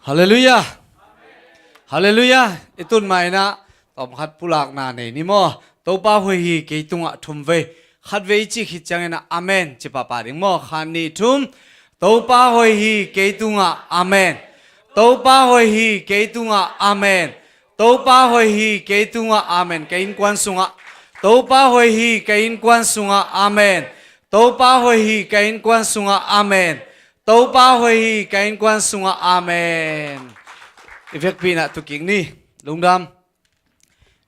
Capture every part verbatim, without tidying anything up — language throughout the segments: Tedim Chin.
Halleluiah. Halleluiah. I tun mah inah tawmkhat pulakna nei ni maw? Topa hoih hi kei tungah thumvei. Khatvei i cih khit cianginah amen ci pahpah ding maw? Khat, nih, thum. Topa hoih hi kei tungah, amen. Topa hoih hi kei tungah, amen. Topa hoih hi kei tungah, amen. Ka innkuan sungah. Topa hoih hi ka innkuan sungah, amen. Topa hoih hi ka innkuan sungah, amen. Topa hoih hi ka innkuan sungah, amen. I vekpi inah tukik ni. Lungdam.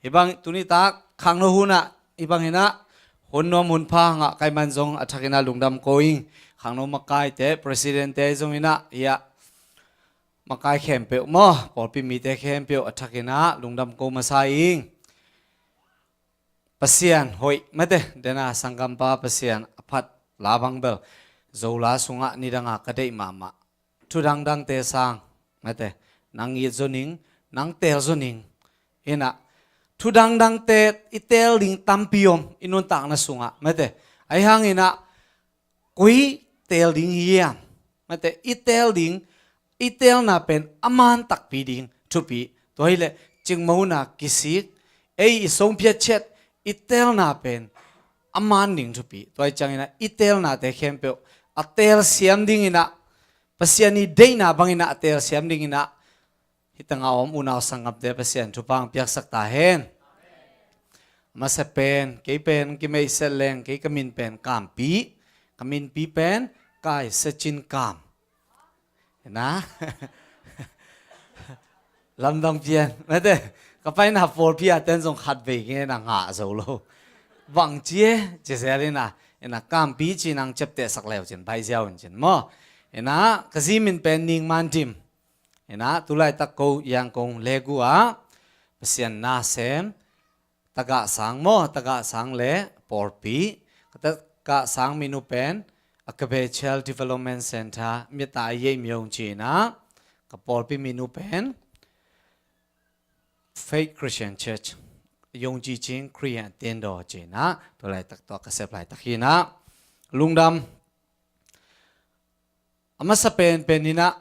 Hih bang tuni tak khangno hunah hih bang inah hun nuam hun pha ngah ka hih man zong a thakinah lungdam ko ing. Khangno makaite, president-te zong inah hiah makai khempeuh maw, pawlpi mite khempeuh a thakinah lungdam ko masa ing. Pasian hoih mate, dena sanggampa Pasian a phat la bang bel Zola sungah nidanga ka deih mahmah. Thu dangdangte sang mate, nang it zaw ning, nang teel zaw ning. Inah thu dangdangte i teel ding tampi om i nuntakna sungah mate. Ahi hanginah koi teel ding hiam? Mate, i teel ding, i teelna pen a man takpi ding thupi. Tua hileh cingmona kisik, ei i songphiat ciat i teelna pen a man ding thupi. Tua hi cianginah i teelnate khempeuh a teelsiam dinginah, Pasian i deihna banginah a teelsiam dinginah hih tangah a om unau sanggamte Pasian thupha hong piaksak ta hen. A masa pen, kei pen kimeihset leng, kei ka min pen Kampi, ka minpi pen Kai Secin Kam. Na? Lamdang pian mate, ka paina pawlpi a ten zong khatvei nge na ngah zo lo. Bang ci e, ci zel ina, ina Kampi ci nang ciaptehsak leu cin, bai ziau in cin maw. Ina ka zi min pen Ning Man Dim. Ina tulaitak ko Yangon legu ah Pasian nasem tagah sang maw, tagah sang le pawlpi. Ka tagah sang minu pen Akabechel Development Center, mita a yei myong cina. Ka pawlpi minu pen Faith Christian Church, yong ci cing Korean tendo cina. Tulaitak tua ka sep laitak hina. Lungdam. A masa pen pen ina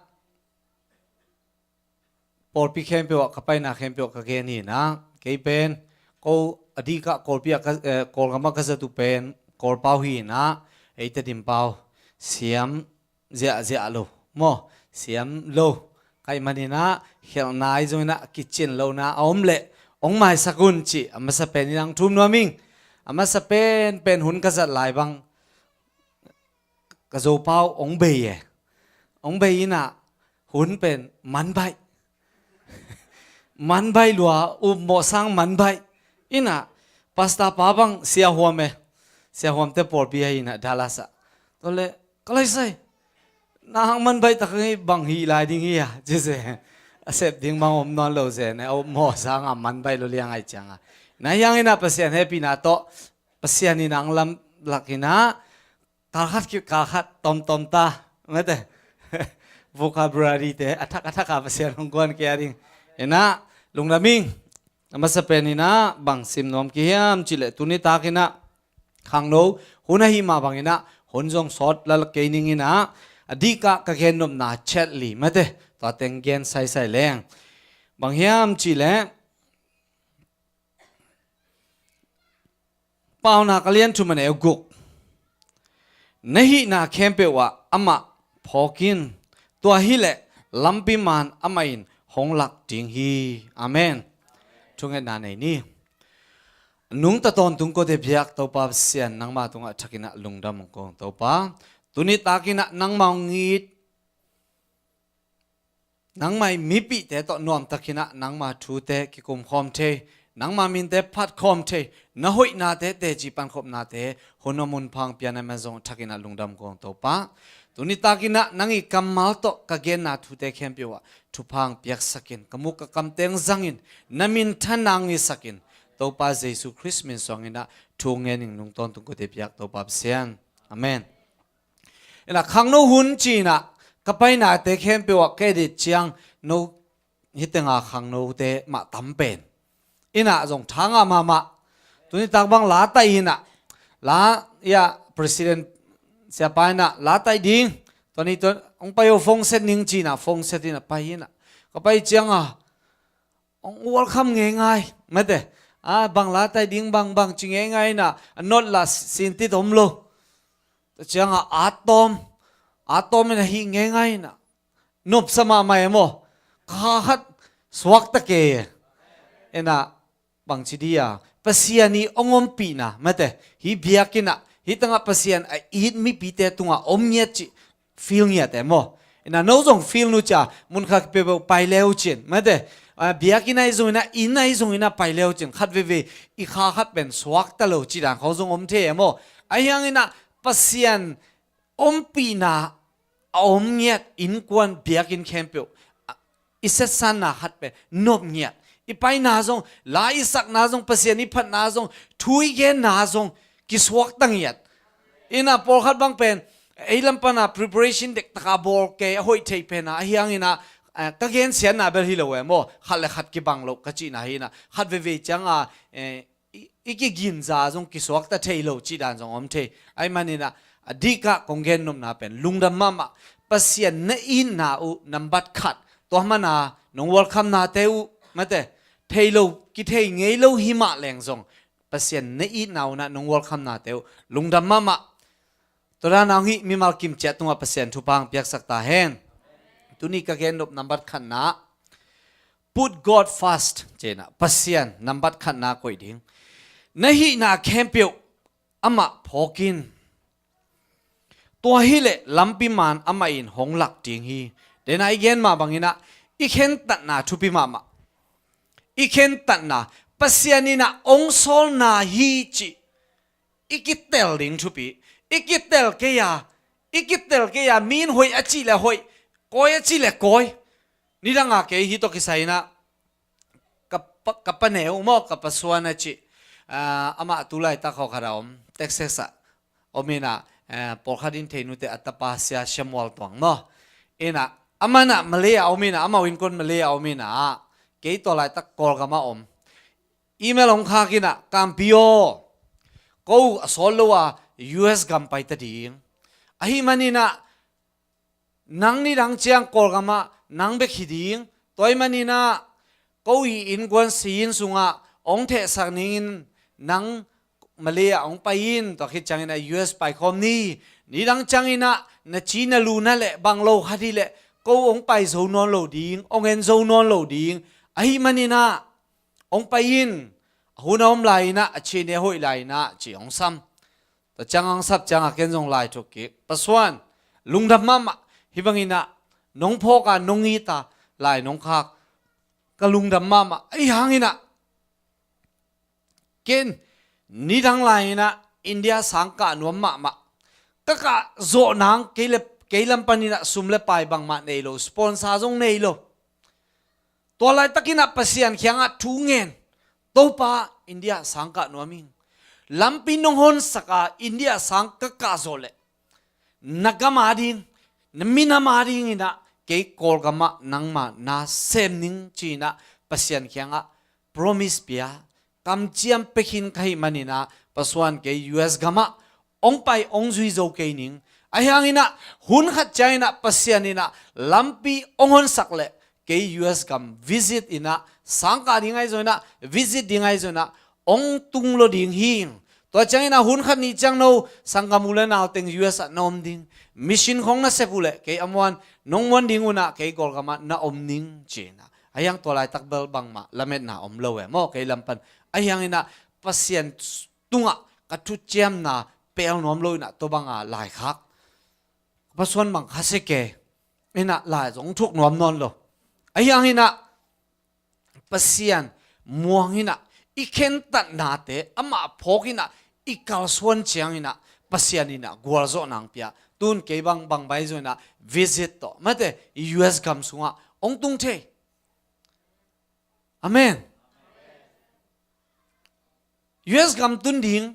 pawlpi khempeuh ah, ka paina khempeuh ah ka gen hina. Kei pen ko a dikah Kawlpi ah ka, eh, Kawlgam ah ka zatu pen Kawlpau hina. Eite dimpau siam ziahziah lo maw, siam lo. Kaih manina khelhnai zongina kicin lona a om leh ong maisak un ci a masa pen ina ang thum nuam ing. A masa pen pen hun ka zat lai bang ka Zopau ong bei e. Ong bei ina hun pen manbaih. Manbaih lua, upmawh sang manbaih. Ina pastor pa bang siahuam e. Siahuamte pawlpi a ina Dallas ah. Tole ka laisai, na hang manbaih tak ngi bang hih lai ding hi a ci se. A sep ding bang om nawn lo se ne, a upmawh sanga manbaih lo liang ai cianga. Na hiang ina Pasian hepina tawh Pasian ina ang lamlak ina kalkhat kip kalkhat tomtom ta mate. Vocabulary te a thak a thak a Pasian hong guan kia ding. Ina lungdam ing. A masa pen ina bang sim nuam kihiam cileh tuni tak ina khangno hun ahi mah bang ina hun zong sawt lal kei ning ina a dikah ka gen nopna chet li mate, tua teng gen saisai leng. Bang hiam cileh Paunak a lian thum a neu guk. Na hihna khempeuh ah amah phawkin, tua hileh lampi man amah in hong lak ding hi. Amen. Thungetna nei ni. Nungta tawntung kote biak Topa Pasian, nangma tungah thakinah lungdam kong Topa. Tuni takinah nangma hong it nangmah i mipihte tawh nuamtakinah nangma thute kikumkhawm thei, nangma minte phatkhawm thei, na hoihnate teci pankhopnate hun a mun phang pianai man zong thakinah lungdam kong Topa. Tuni takinah nang i kammal tawh ka genna thute khempeuh ah thuphang piaksakin, ka muk ka kamteng zangin, na min thanang i sakin, Topa Jesu Khrist min suanginah thu ngening nungtawntung kote piak Topa Pasian. Amen. Ina khangno hun cinah ka painate khempeuh ah ka edit ciang no hitenga khangnote mah tam pen. Ina zong thanga mahmah. Tuni tak bang la tai hinah la ia president siapa inah la tai ding. Tuani tuan hong pai uh phone set ning cinah phone set inah pai hinah. Ka pai cianga hong welcome ngeingai, mate. A, bang la tai ding bang bang ci ngeingai ina, a not la sintit om lo. Tua cianga a tawm, a tawm ina hi ngeingai ina, nopsa mahmah e maw. Kha khat suakta kei e. Ina, bangci dia, Pasian i hong ompihna, mate, hi biakinn ah, hi tangah Pasian a it mipite tungah om ngiat cih feel ngiat e maw. Ina, no zong feel nu cia, mun khat peuhpeuh pai leu cin, mate, a, biakinn ahi zong ina, inn ahi zong ina pai leu cin, khat veivei i kha khat pen suakta lo cih dan khawng zong om thei e maw. Ahi hang ina, Pasian ompihna a om ngiat, innkuan biakinn khempeuh, a, i setsanna khat pen nop ngiat. I paina zong, la i sakna zong, Pasian i phatna zong, thu i genna zong kisuakta ngiat. Ina, pawlkhat bang pen ei lam pana preparation dektaka bawl kei a hoih thei pena, ahi hang ina, eh, ka gensiatna bel hi lo e maw, khat le khat kibang lo ka cihna hi ina, khat veivei cianga, eh, i, i kiginza zong kisuakta thei lo cih dan zong om thei. Ahi man ina, a dikah kong gennopna pen lungdam mahmah. Pasian na itna uh nambat khat, tua mana nong welcome nate uh, mate, thei lo, kithei ngei lo hi mah leng zong, Pasian na itna uh na nong welcome nate uh lungdam mahmah. Tua dan a hong hih mimal kim ciat tungah Pasian thupha hong piaksak ta hen. Tuni ka gennop nambat khatna, put God first, cihna, Pasian nambat khatna koih ding. Na hihna khempeuh amah phawk in. Tua hileh lampi man amah in hong lak ding hi. Dena i gen mah bang ina, i khentatna thupi mahmah. I khentatna, Pasian ina hong sawlna hi cih i kitel ding thupi. I kitel kei a, i kitel kei a, mi in hoih a cih le hoih, kawi a cih le kawi. Nidanga kei hi tawh kisai ina, ka pa, ka pa neu maw, ka pa Suan a cih, ah, amah tu laitak khawkhat a om, Texas ah om ina, eh, pawlkhat in thei nute, a tapa Sia Samuel Tuang maw. Ina, amah na Malay a om ina, amah innkuan Malay a om ina, kei tua laitak Kawlgam a om. Email hong khak ina, Kampi aw, ko a sawt lo a U S gam pai ta ding. Ahi man ina, nang nidang ciang Kawlgam ah nang bek hi ding. Tua ahi man ina, ko i innkuan si-in sungah hong thehsak ningin nang Malay ah hong pai in, tua khit ciang ina U S pai khawm ni. Nidang ciang ina na ci na lu na leh bang lo khat hi leh, ko hong pai zo nawn lo ding, hong en zo nawn lo ding. Ahi man ina, hong pai in, a hun a om lai ina, a cihna a hoih lai ina, ci hong sam. Tua ciang hong sap cianga ken zong lai thuk kik. Pa Suan, lungdam mahmah, hih bang ina nong phawk a, nong it a, lai nong khak, ka lungdam mahmah. Ahi hang ina, ken nidang lai ina India sang kah nuam mahmah. Ka kah zawh nang, kei le, kei lam pan ina sum le pai bangmah nei lo, sponsor zong nei lo. Tua laitak ina Pasian kiangah thu ngen, Topa, India sang kah nuam ing. Lampi nong honsak a India sang ka kah zawh leh, na gam a ding, na minam a ding ina kei Kawlgam ah nangma na sem ning ci ina Pasian kiangah promise pia, kamciam pia khin ka hih man ina, Pa Suan, kei U S gam ah hong pai hong zui zo kei ning. Ahi hang ina, hun khat ciang ina Pasian ina lampi hong honsak leh, kei U S gam visit ina, sang kah ding ahi zong ina, visit ding ahi zong ina, hong tung lo ding hi. Tua ciang ina hun khat nih ciang no sanggam u le nau teng U S ah na om ding. Mission khong na sep uh leh, kei a muan, nong muan ding uh ina kei Kawlgam ah na om ning, ci ina. Ahi hang tua laitak bel bangmah lametna om lo e maw, kei lam pan. Ahi hang ina Pasian tungah ka thuciamna pel nuam lo ina tua banga lai khak. Pa Suan bang kha se ke, ina lai zong thuk nuam nawn lo. Ahi hang ina Pasian muang ina, i khentatnate amah phawk ina, i kalsuan ciang ina Pasian ina gualzawh nang pia. Tun kei bang, bang bai zong ina visit tawh, mate, i U S gam sungah hong tung thei. Amen. U S gam tun ding,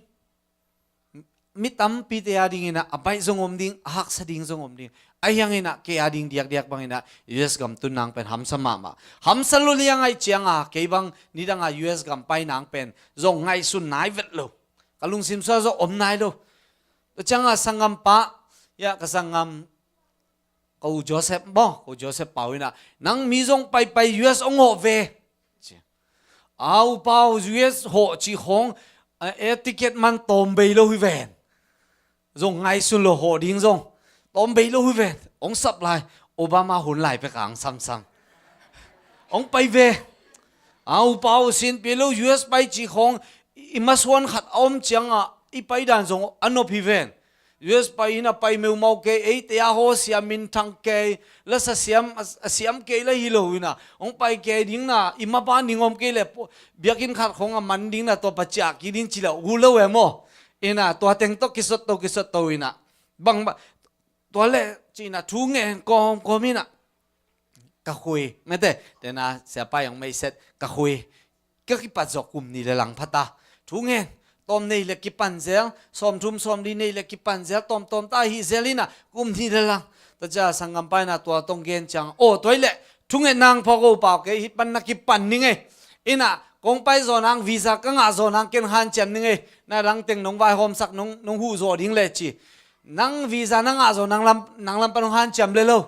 mi tampite a ding ina a baih zong om ding, a haksa ding zong om ding. Ahi hang ina kei a ding diakdiak bang ina U S gam tun nang pen hamsa mahmah. Hamsa lo liang ahi cianga kei bang nidanga U S gam pai nang pen zong ngaihsun nai vet lo. Ka lungsim sua zong om nai lo. Tua cianga sanggampa, ya, ka sanggam ko Joseph maw, ko Joseph pau inah, nang mi zong paipai U S ong hawh ve. Ci. Au pau U S hawh cih khawng, a, air ticket man tawm bei lo hi ven. Zong ngaihsun lo hawh ding zong. Tawm bei lo hi ven. Ong sap lai. Obama hun lai pek ang samsam. Ong pai ve. Au pau sin pi lo U S pai cih khawng i masuan khat a om ciangah i pai dan zong a nop hi ven. U S pai in a pai meumau kei, eite a haw siam minthang kei, lasa siam a, a siam kei la hi lo inah, hong pai kei ding na, i mapa ning om kei le, biakinn khat khawng a man ding na, tua paciah ki ding ci le, hu lo e maw. Inah, tua teng tawh kisot to, kisot to inah. Bang ba, tua le, ci inah, thu ngen kawm, kawm inah. Ka khui, mete, tena, siapa yong meiset, ka khui. Ka kipat zawh kum nih le lang phata. Thu ngen, tawm nei le kipan zel, sawm thum sawm li nei le kipan zel, tawm tawm ta hi zel inah, kum nih le lang. Ta cia sanggam pa inah tua tong gen ciang. Aw, tua hi le, thu ngen nang pha ko pau kei, hih pan na kipan ning ei. Inah, kong pai zaw nang visa ka ngah zaw nang ken hanciam ning ei. Na lang teng nong vaihawmsak nong, nong huh zaw ding le ci. Nang visa na ngah zaw nang lam, nang lam pan nong hanciam le lo.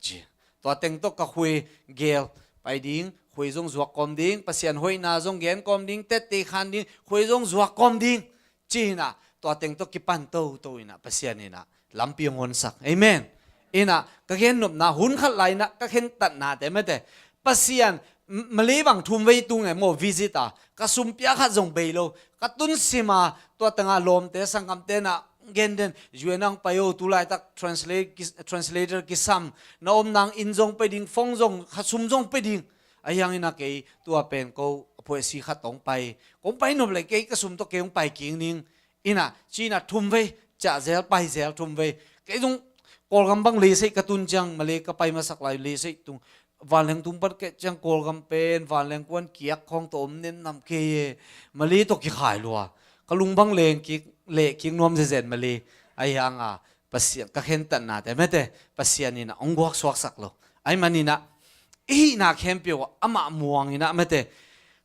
Ci. Tua teng tawh ka khui gel pai ding, khui zong zuak kawm ding, Pasian hoihna zong gen kawm ding, tette khan ding, khui zong zuak kawm ding. Ci inah, tua teng tawh kipan toto inah, Pasian inah, lampi hong honsak. Amen. Inah, ka gen nopna, hun khat lai inah, ka khentatnate mete. Pasian, m-, Malay bang thum vei tung e maw, visit a, ka sum pia khat zong bei lo, ka tun sima, tua tengah lawmte, sanggamte na, gen den, U N ang pai o, tu laitak translate ki-, translator kisam, na om nang inn zong pe ding, phone zong, kha sum zong pe ding. Ahi hangin a kei, tua pen ko, a phuaisi khat tong pai. Kong pai nop le kei, ka sum tawh kei hong pai king ning. Inah, ci inah thum vei, ciah zel, pai zel, thum vei. Kei zong, Kawlgam bang leiseih ka tun ciang, Malay ka pai masak lai, leiseih tung. Vanleng tung pan kei ciang Kawlgam pen, vanleng kuan kiak khawng tawh om nen nam kei e. Malay tawh kikhai lua. Ka lung bang leng kik, leh kik nuam zezen Malay. Ahi hanga, Pasian, ka khentatnate, mete, Pasian inah, ong guak suaksak lo. Ahi man inah, i hihna khempeuh ah, amah muang inah, mete.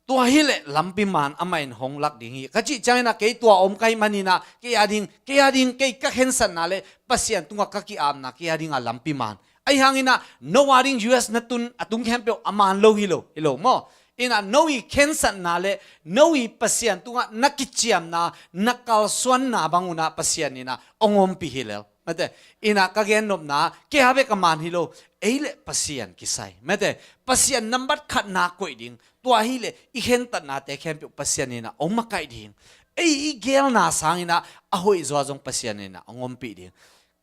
Tua hi le lampi man amah in hong lak ding hi. Ka cih ciang inah, kei tua om ka hih man inah, kei a ding, kei a ding, kei ka khensatna le, Pasian tungah ka ki-apna, kei a ding a lampi man. Ahi hangin ah, no a ding U S na tun, a tung khempeuh a man lo hi lo, hi lo maw. Inah no i khensatna le, no i Pasian tungah na kiciamna, na kalsuanna bang unah Pasian inah ong ompih hi lel. Mete, inah ka gennopna, kei a bek a man hi lo, ei le Pasian kisai. Mete, Pasian nambat khatna koih ding, tua hi le i khentatnate khempeuh Pasian inah ong makaih ding. Ei i gelna sang inah, a hoih zaw zong Pasian inah ong ompih ding.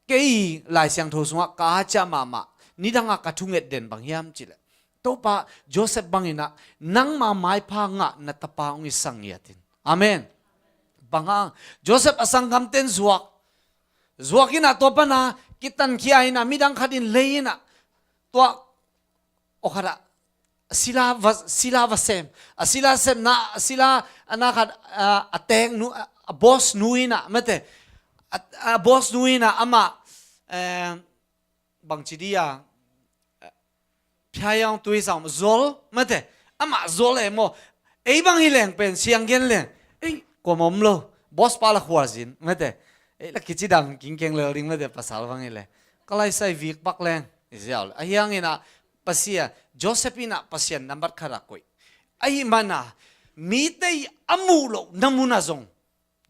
Kei Lai Siangtho sungah ka a ciah mahmah, nidangah ka thunget den bang hiam cih leh, Topa, Joseph bang inah, nangma maipha ngah na tapa ong i sang ngiat in. Amen. Bang hang, Joseph a sanggamten zuak. Zuak inah tua pana, kitankhia inah, midang khat in lei inah. Tua, aw khat ah, a sila va, sila va sem. A sila semna, a sila, a na khat, a, a teek nu, a, a boss nu inah, mete. A, a boss nu inah, amah, eh, bangci dia, eh, phiayang tui sang, zol, mete. Amah zol e maw. Ei bang hi leng pen, siang gen leng. Ei, kuamah om lo. Boss pa la khualzin, mete. Ei, la kici dang, kingkeng lel ding, mete, pasal bang hi leng. Ka laisai vik bak leng. I ziau le. Ahi hang inah, Pasian, Joseph inah Pasian nambat khat a koih. Ahi mana, mite i a muh loh na munah zong.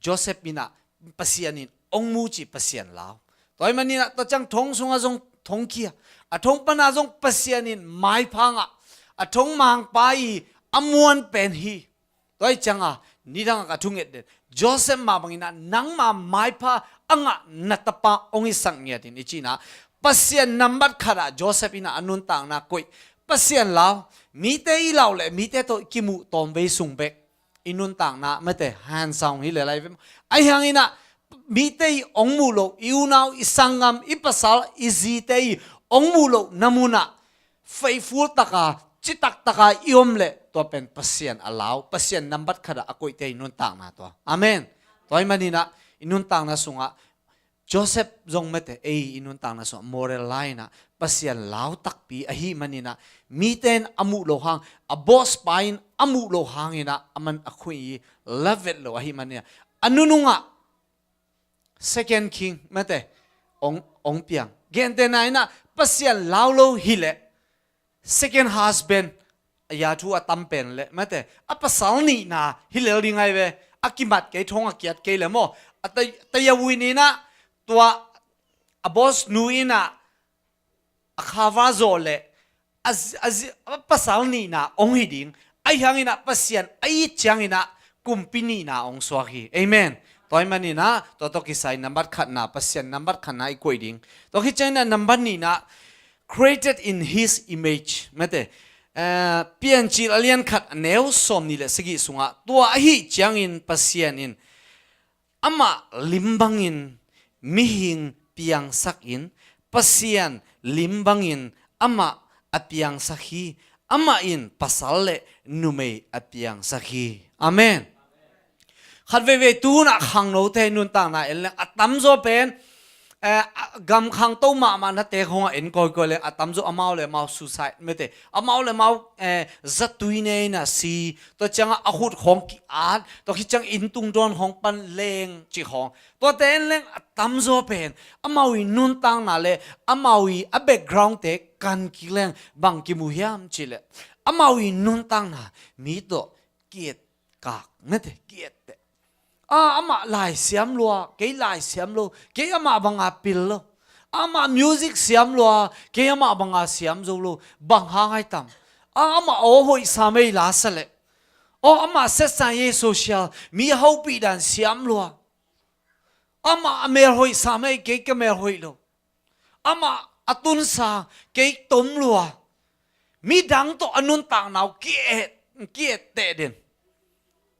Joseph inah Pasian in ong mu cih Pasian lau. Tua hi man inah tua ciang thong sungah zong thong khia. A thong pana zong Pasian in maipha ngah. A thong mangpa i a muan pen hi. Tua hi cianga, nidangah ka thunget den. Joseph mah bang inah nangma maipha a ngah na tapa ong i sang ngiat in i ci inah. Pasian nambat khat ah Joseph inah a nuntakna koih. Pasian lau, mite i lau le, mite tawh i kimuh tawmvei sung bek. I nuntakna, mete, hansang hi le lai ve. Ahi hang inah, mite i ong muh loh, i unau, i sanggam, i pasal, i zite i ong muh loh na munah, faithful taka, citak taka i om le, tua pen Pasian a lau, Pasian nambat khat ah a koihte i nuntakna tua. Amen. Tua hi man inah, i nuntakna sungah, Joseph zong mete, ei i nuntakna sungah moral lai inah, Pasian lau takpi ahi man inah, mite in a muh loh hang, a boss pa in a muh loh hang inah, aman a khuih i la vet lo ahi man inah. A nunungah, Second King, mete, ong, ong piang. Gentehna inah, Pasian lau lo hileh, second husband, a ya thu a tam pen le, mate, a pasal nihna hi lel ding ai ve, a kimat kei thong a kiat kei le maw, a tay-, tayawui nihna, tua a boss nu ina, a khava zawh le, a zi-, a zi-, a pasal nihna ong hi ding, ahi hangina Pasian a it ciangina kumpi nihna ong suak hi. Amen. Tua hi manina, tua tawh kisai nambat khatna, Pasian nambat khatna i koih ding. Tua hi ciangina nambat nihna, created in his image. Mate, eh, Piancil a lian khat a neu sawm nih le sagih sungah, tua ahi ciangin Pasian in amah lim bangin mihing piangsak in, Pasian lim bangin amah a piangsak hi. Amah in pasal le numei a piangsak hi. Amen. Khat veivei tu hunah khangnote nuntakna en leng a tamzaw pen, eh, a, gam khangto mahmah nate khawngah en kawikawi leng a tamzaw amau le amau suicide, mate, amau le amau, eh, zatui ne ina si, tua ciangah a khut khawng ki-at, tua khit ciang inn tungdawn khawng pan leng cih khawng. Tuate en leng a tamzaw pen amau i nuntakna le amau i a background te kan kik leng bang kimu hiam cihleh, amau i nuntakna mi tawh ki-et kak, mate, ki-etteh. A, amah lai siam lua, kei lai siam lo, kei amah banga pil lo. Amah music siam lua, kei amah banga siam zo lo. Bang hang ai tam? A, amah aw hoih sam ei, la sa leh. Aw, amah set sa ei, social, mi a hopih dan siam lua. Amah a mel hoih sam ei, kei ka mel hoih lo. Amah a tunsa, kei tom lua. Midang tawh a nuntakna uh ki-et, ki-etteh den.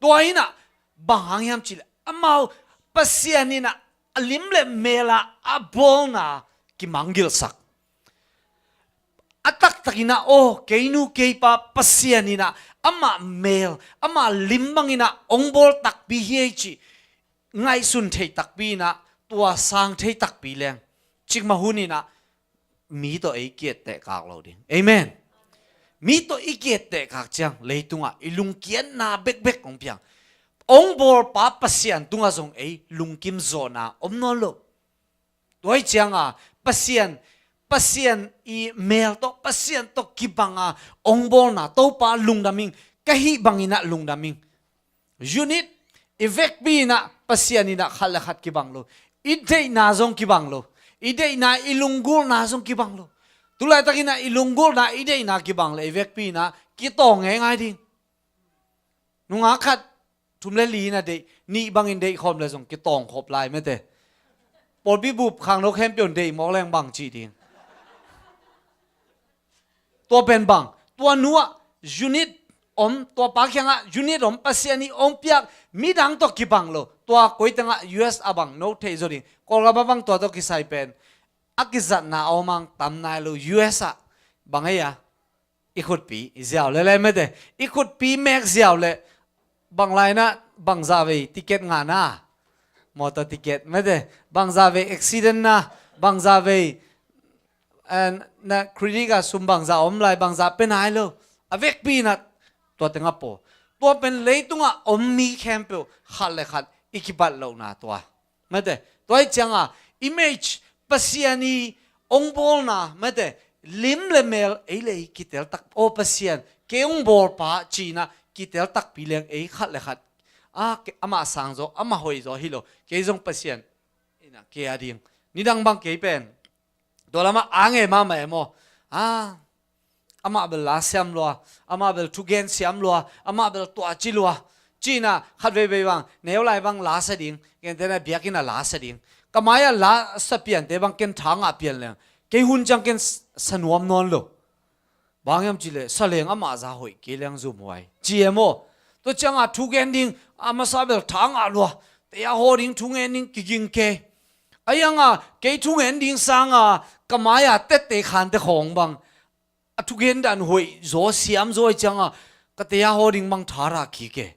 Tua inah bang hang hiam cihleh, amau Pasian inah a lim le mela a bawlna kimanggilhsak. A taktak inah, aw, kei nu kei pa Pasian inah amah mel, amah lim bang inah ong bawl takpi hi ei cih ngaihsun thei takpi inah, tua sang thei takpi leng, cikmah hun inah mi tawh ei ki-etteh kak lo ding. Amen. Mi tawh i ki-etteh kak ciang leitungah i lungkiatna bekbek hong piang. Ong bawlpa Pasian tungah zong ei lungkim zawhna om nawn lo. Tua hi cianga Pasian, Pasian i mel tawh, Pasian tawh kibanga ong bawlna, Topa lungdam ing, ka hih bang inah lungdam ing. Unit, i vekpi inah Pasian inah khat le khat kibang lo. I deihna zong kibang lo. I deihna, i lunggulhna zong kibang lo. Tulaitak inah i lunggulhna, i deihna kibang le i vekpi inah kitawng ngeingai ding. Nungak khat thum le li inah deih, nih bangin deih khawm le zong kitawng khop lai, mate. Pawlpi bup khangno khempeuh in deih mawk leng bang cih ding? Tua pen bang, tua nuah unit om, tua pa kiangah unit om, Pasian i ong piak midang tawh kibang lo. Tua koi tengah U S a bang no thei zaw ding. Kawlgam a bang tua tawh kisai pen a kizatna a om ang, tam nai lo. U S ah bang ei a, i khutpi i ziau lele, mate. I khutpi mek ziau le bang lai na, bangzah vei ticket ngahna, motor ticket, mate, bangzah vei accident na, bangzah vei, eh, na credit ah sum bangzah om lai, bangzah pe nai lo. A vekpi inah tua tengah paw. Tua pen leitungah om mi khempeuh khat le khat i kibat lohna tua. Mate, tua hi cianga image, Pasian i ong bawlna, mate, lim le mel ei le ei kitel tak, aw Pasian, kei ong bawlpa ci inah kitel takpi leng ei khat le khat, a, ke-, amah sang zaw, amah hoih zaw hi lo, kei zong Pasian inah kei a ding. Nidang bang kei pen tua lamah a nge mahmah e maw. A, amah bel la siam lua, amah bel thugen siam lua, amah bel tua ci lua, ci inah khat veivei bang neu lai bang la sa ding, gentehna biakinn ah la sa ding. Ka mai-ah la sa piante bang ken tha ngah pian leng, kei hun ciang ken s-, sa nuam nawn lo. Bang hiam cihleh, sa leng amah za hoih, kei leng zumhuai, ci e maw. Tua cianga thugen ding, a masa bel tha ngah lua, tei-a haw ding, thungen ding kiging kei. A hianga kei thungen ding sanga ka mai-a tette khante khawng bang a thugen dan hoih zaw, siam zaw hi cianga ka tei-a haw ding bang tha ra kik e.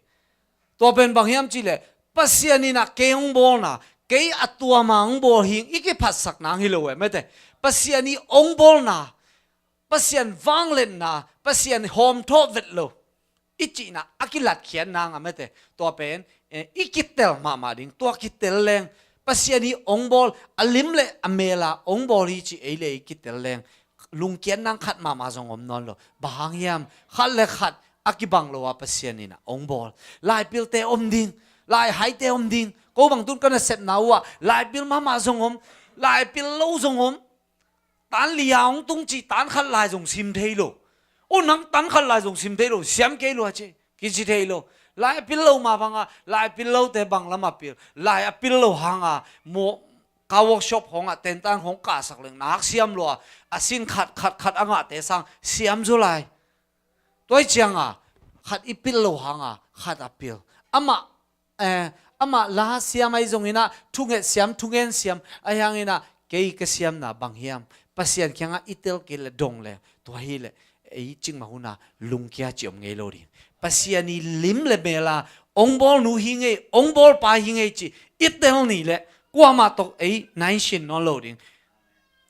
Tua pen bang hiam cihleh, Pasian inah kei ong bawlna, kei a tuama ong bawl hing i kiphatsak nang hi lo e, mate. Pasian i ong bawlna, Pasian vangliatna, Pasian hawmthawh vet lo i cihna a kilatkhiat nang a, mate. Tua pen, eh, i kitel mahmah ding, tua kitel leng Pasian i ong bawl, a lim le a mel a ong bawl hi ci ei le ei kitel leng, lungkiat nang khat mahmah zong om nawn lo. Bang hang hiam? Khat le khat a kibang lo a Pasian in a ong bawl. Laipilte om ding, laihaite om ding. Ko bang tun ka nasepna uh ah laipil mahmah zong om, laipil lo zong om. Tan li a hong tung ci, tan khat lai zong sim thei lo. O, nang tan khat lai zong sim thei lo, siam kei lo a ci, kici thei lo. Lai a pil lo mah bang a, lai a pil lote bang lam a pil? Lai a pil lo hang a, maw, ka workshop hong a, tentan hong kahsak leng nak siam lo a, a sin khat khat khat a ngahte sang siam zaw lai. Tua hi ciang a, khat i pil lo hang a, khat a pil. Amah, eh, amah la siam ahi zongin ah, thunget siam, thungen siam ahi hangin ah, kei ka siamna bang hiam? Pasian kiangah i tel kei le dong le, tua hi le, ei cikmah hun a lungkia ci om ngei lo ding. Pasian i lim le mel a, ong bawlnu hi ngei, ong bawlpa hi ngei ci i tel ni le, kuamah tawh ei naisin nawn lo ding.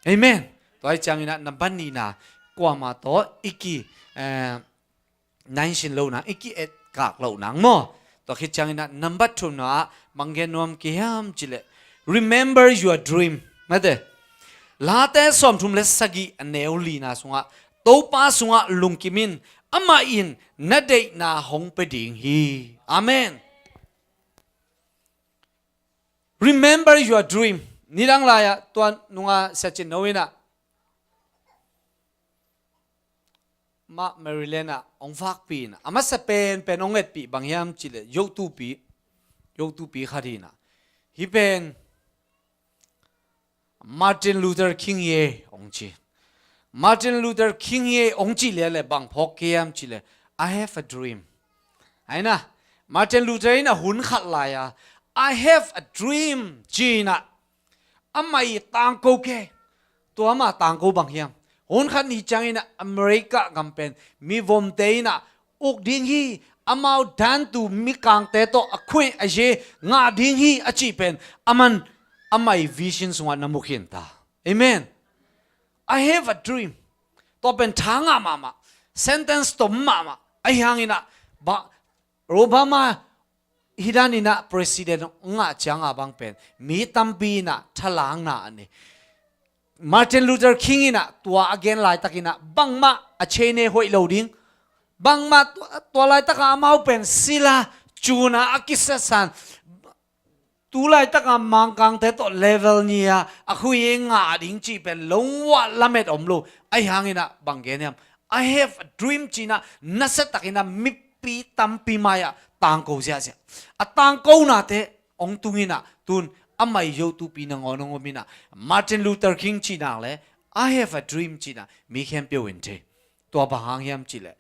Amen. Tua hi ciangin ah, nambat nihna, kuamah tawh i ki, eh, naisin lo nang, i ki-etkak lo nang maw. Tua khit ciangin ah, nambat thumna ah bang gen nuam kei hiam cih leh, remember your dream. Mate. Late sawmthum le sagih a neu lina sungah, Topa sungah lungkim in, amah in na deihna hong pia ding hi. Amen. Remember your dream. Nidang lai-ah tua nunga siacinno in ah, mah Maryland ah hong vakpih in ah, a masa penpen hong etpih bang hiam cih leh, yotupi, yotupi khat hi in ah, hih pen Martin Luther King hi e hong ci. Martin Luther King hi e hong cih leh leh bang phawk kei hiam cih leh, "I have a dream." Ahi na, Martin Luther in a hun khat lai-a, "I have a dream," ci in ah, amah i tangko kei. Tua amah tangko bang hiam? Hun khat ni ciangin ah America gam pen mivomte in ah uk ding hi, amau dantu mikangte tawh a khuih a ze ngah ding hi a cih pen, aman amah i vision sungah na mu khin ta. Amen. "I have a dream." Tua pen tha ngah mahmah, sentence tom mahmah. Ahi hangin ah, ba, Obama hih dan in ah president ngah ciang a bang pen, mi tampi in ah thalakna a nei. Martin Luther King in ah tua a gen laitakin ah, bangmah a cheine hoih lo ding. Bangmah tua, tua laitakah amau pen sila cuna a kisasan, tu laitaka mangkangte tawh level ni-a a khuih i ngah ding cih pen lungwah lamet om lo. Ahi hangin ah bang gen hiam? "I have a dream," ci in ah, nasiatakin ah mipi tampi mai-ah tangko ziahziah. A tangkonate hong tung in ah, tun amah i yotupi nangawn hong om in ah, Martin Luther King cih nak le, "I have a dream," ci in ah, mi khempeuh in thei. Tua bang hang hiam cih leh,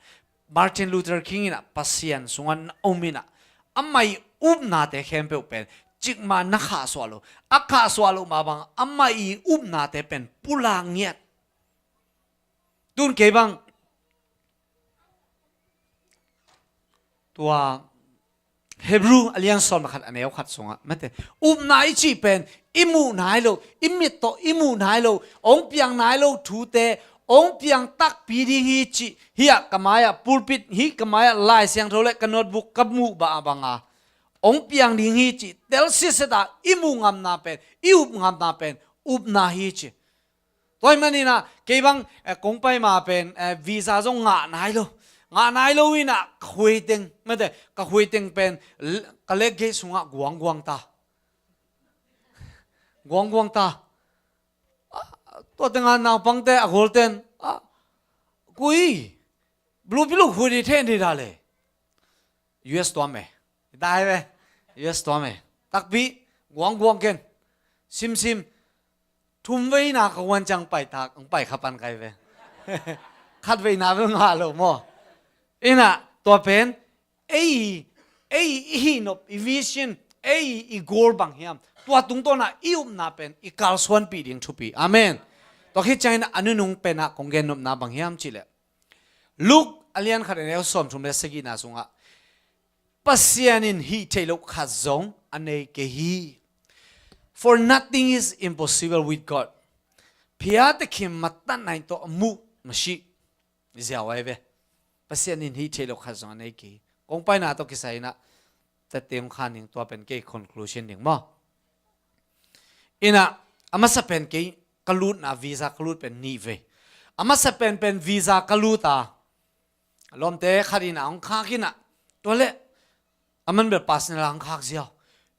Martin Luther King in ah Pasian sungah na om in ah, amah i upnate khempeuh pen cikmah na khahsuah lo. A khahsuah loh mah bang, amah i upnate pen pulak ngiat. Tun kei bang, tua Hebrew a lian sawm le khat a neu khat sungah, mate, upna i cih pen i muh nai lo, i mit tawh i muh nai lo, hong piang nai lo thute hong piang takpi ding hi cih, hih ah ka mai-ah pulpit, hih ka mai-ah Lai Siangtho le ka notebook ka muh bah a bang a, hong piang ding hi cih tel sitset a i muh ngamna pen, i up ngamna pen upna hi ci. Tua ahih manin ah, kei bang, eh, kong pai ma pen, eh, visa zong ngah nai lo. Ngah nai lo in ah, ka khuaiteng, mate, ka khuaiteng pen, l-, ka leg gate sungah guangguang ta. Guangguang ta. Ah, tua tengah naupangte, a golten, ah, kui, blupilu khuai di thei ni da le. U S tuam e. Dai ve. U S tuam e. Takpi, guangguang ken. Simsim. Thum veina ka wan ciang pai tak, ang pai kha pan kai ve. Khat veina ve ngah lo maw. In ah, tua pen, ei, ei i hih nop, i vision, ei i goal bang hiam? Tua tungtawn ah i upna pen i kalsuanpih ding thupi. Amen. Tua khit ciangin a nunung pen ah kong gen nopna bang hiam cih leh, Luke a lian khat a neu sawmthum le sagihna sungah, Pasian in hih theih loh khat zong a nei kei hi. For nothing is impossible with God. Phiate khim matat nai tawh a muh masih ziau ai ve. Pasian in hih theih loh khat zong a nei kei hi. Kong paina tawh kisai in ah, tate hong khan ding, tua pen kei conclusion ding maw. Inah, a masa pen kei ka lutna visa ka lut pen nih vei. A masa pen pen visa ka lut a, lawmte khat inah hong khak inah, tua leh a man bel personal a hong khak ziau.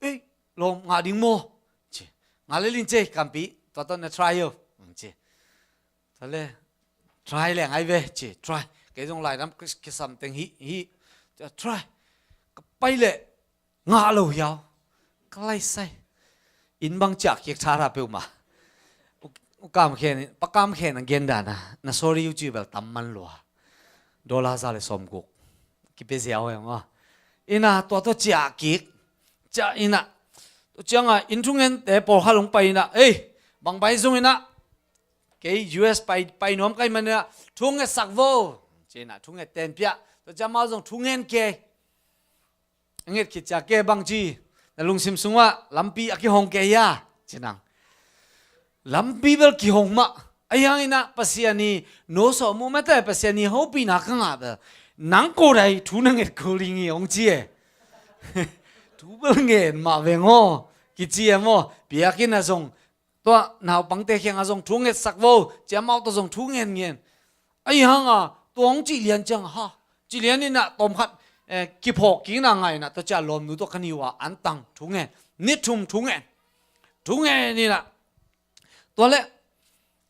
Ei, lawm, ngah ding maw? Ci. Ngah leh ling cei, kampi, tua tawh na try o, ci. Tua leh try leh ngai ve, ci, try. Kei zong laidam kisam teng hi, hi. Try. Ka pai leh ngah lo hiau. Ka laisai. Inn bang ciah kik tha ra peuhmah. U, u Kam Khen, Pa Kam Khen a gen dan a, na sorry uh ci bel tam man lua. Dollar za le sawmguk kipia ziau e maw. Inah tua tawh ciah kik. Ciah inah, tua ciangah inn thungente pawlkhat hong pai inah, ei, bang bai zong inah, kei U S pai, pai nuam kai man inah, thu ngetsak vo, ci inah thu nget tenpiah. Tua ciang amau zong thu ngen kei. A nget khit ciang kei bang ci, na lungsim sungah lampi a kihong kei hia, ci nang. Lampi bel kihong mah. Ahi hang inah Pasian i no sawm uh mate, Pasian i hopihna ka ngah bel, nang ko dai thu na nget kul ding hi, hong ci e. Thu bel ngen mah veng aw, kici e maw. Piak inah zong, tua naupangte kiangah zong thu ngetsak vo, ci amau tawh zong thu ngen ngen. Ahi hanga tua hong cih lian ciang ha, cih lian inah tawmkhat, eh, kiphawk kikna ngah inah, tua ciah lawmnu tawh ka ni uh a antang thu ngen. Ni thum thu ngen. Thu ngen inah, tua leh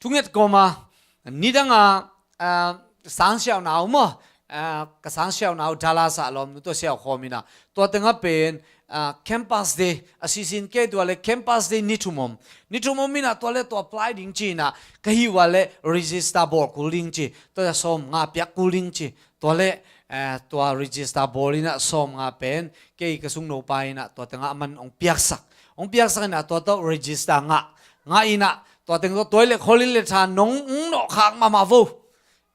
thu nget kawma, nidanga, ah, sangsiauna uh maw, ah, ka sangsiauna uh Dallas ah lawmnu tawh siaukhawm inah, tua tengah pen, ah, campus day a sisin kei, tua leh campus day ni thum om. Ni thum om inah tua leh tua apply ding ci inah, ka hih uh a leh register bawl kul ding ci, tua sawm nga piak kul ding ci. Tua leh, eh, tua register bawl inah sawm nga pen kei ka sungno pa inah tua tengah a man hong piaksak. Hong piaksak inah tua tawh register ngah. Ngah inah tua teng tawh tua leh khualin le tha nong nawhkhak mahmah vo.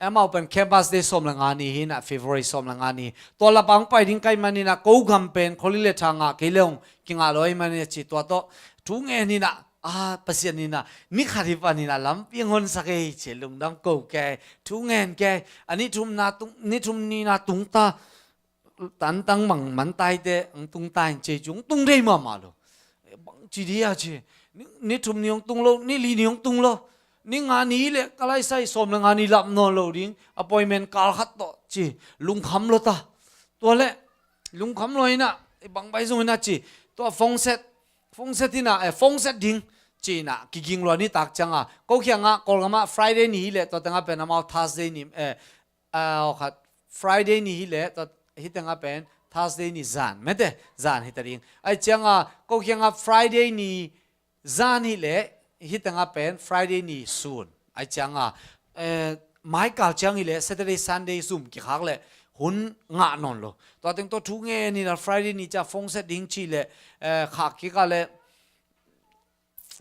Amau pen campus day sawm le nga ni hi inah, February sawm le nga ni. Tua lapa hong pai ding kai man inah ko gam pen khualin le tha ngah kei leh hong kingah lo ahi man inah ci, tua tawh thu ngen inah, ah, Pasian inah ni khat hi pan inah lampi hong honsak ei ci, lungdam ko kei. Thu ngen kei. A ni thumna tung, ni thum nihna tung ta, tantang mang mantaite hong tung ta in ci, ci hong tung thei mahmah lo. Bang ci dia ci. Ni, ni thum ni hong tung lo, ni li ni hong tung lo. Ni nga ni leh ka laisai sawm le nga ni lap nawn lo ding. Appointment kal khat tawh ci. Lungkham lo ta. Tua leh lungkham lo inah, bang bai zong inah ci, tua phone set, phone set inah, eh, phone set ding ci inah kiging lua nitak ciangah, ko kiangah Kawlgamah Friday ni hi leh tua tengah pen amau Thursday ni, eh, ah, aw khat, Friday ni hi leh tua, hih tengah pen Thursday ni zan, mete zan hi ta ding. Ahi ciangah ko kiangah Friday ni zan hi leh hih tengah pen Friday ni sun. Ahi ciangah, eh, maikal ciang hi leh Saturday, Sunday zum kikhak leh hun ngah nawn lo. Tua teng tawh thu ngen inah Friday ni ciah phone set ding ci leh, eh, khak kik a leh